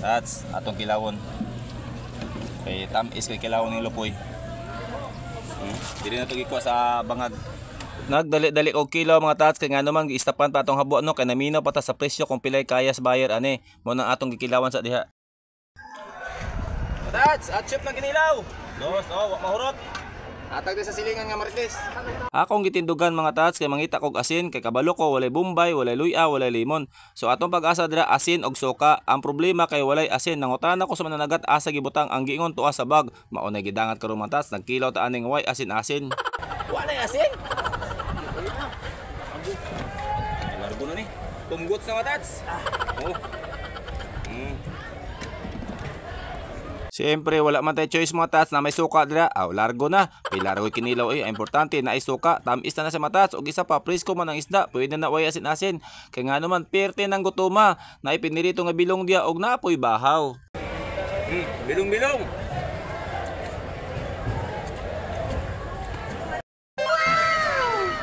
Tats, atong kilawon. Kay tamis kay kilawon ni Lupoy. Dili na to gikuha sa bangag. Nagdali-dali og kilo mga tats kay ngano man giistapan pa atong habo no kay naminaw pa ta sa presyo kung pilay kaya sa buyer ani. Mo nang atong gikilawan sa diha. Tats, atchip na ginilaw. Dos, oh, wa mahurot. Atag sa silingan nga Marites. Akong gitindugan mga tats kay mangita kog asin kay kabalo ko walay bombay, walay luya, walay limon. So atong pag-asa dira asin og suka. Ang problema kay walay asin. Nangutana ko sa mananagat asa gibutang ang giingon tuwa sa bag. Mao na gidangat karon mga tats, nagkilaw ta aning way asin-asin. Walay asin. Largo na ni. Tunggot sa mga tats. Oh. Siyempre, wala man tayo choice mga tats na may suka dira. Aw, largo na. May largo kinilaw eh. Ang importante na ay suka. Tamis na na sa matats. Og isa pa, presko man ang isda. Pwede na way asin-asin. Kaya nga naman, perte ng gutuma. Na ipinirito nga bilong diya og naapoy bahaw. Bilong-bilong.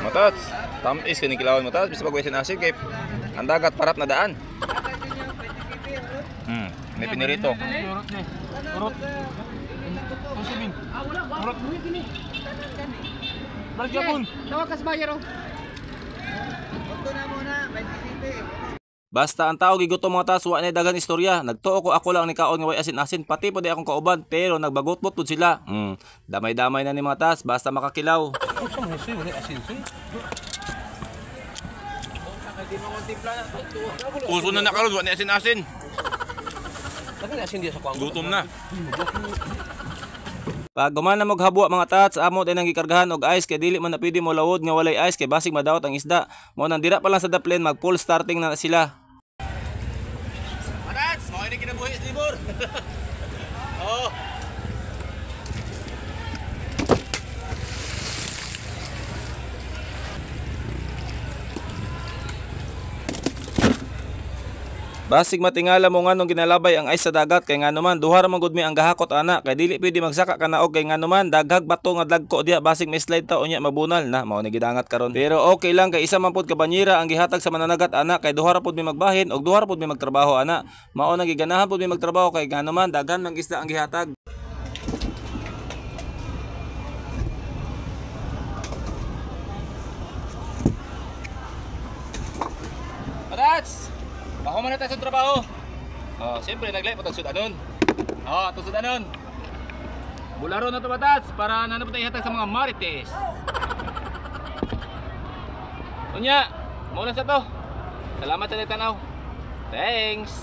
Matats, tamis kinikilawan matats. Bisa pag asin-asin kay ang dagat parap na daan. May pinirito. Urot. Urot. Urot. Tawag ka sa buyer oh. Basta ang tao gigutom mga tas, wa na daghan istorya. Nagtuo ko ako lang ni kaon nga way asin-asin, pati po di akong kauban pero nagbagutbot pud sila. Damay-damay na ni mga tas basta makakilaw. Uso na nakaron, wa ni asin-asin. Gutom na. Pag gumana mo habwa mga tats, amo din ang gikargahan og ice kay dili man na pwede mo lawod nga walay ice kay basig madawat ang isda. Mao nang dira pa lang sa daplen mag full starting na sila. Tats, mao ini kinabuhi sa libor. Oh. Basig matingala mo nganong ginalabay ang ice sa dagat kay ngano man duha ra man gud mi ang gahakot ana kay dili pwede magsaka ka naog kay ngano man daghag bato nga dagko diha basig may slide ta unya mabunal na mao ni gidangat karon. Pero okay lang kay isa man pud ka banyera ang gihatag sa mananagat ana kay duha ra pud mi magbahin og duha ra pud mi magtrabaho ana. Mao nang giganahan pud mi magtrabaho kay ngano man daghan mang isda ang gihatag. Patats! Bako man na tayo sa trabaho. Oh, siyempre naglay patag sudanon. Oh, atong sudanon. Bularo na to batats para nanap tayo ihatag sa mga marites. Unya, mao na sa to. Salamat sa tanaw. Thanks.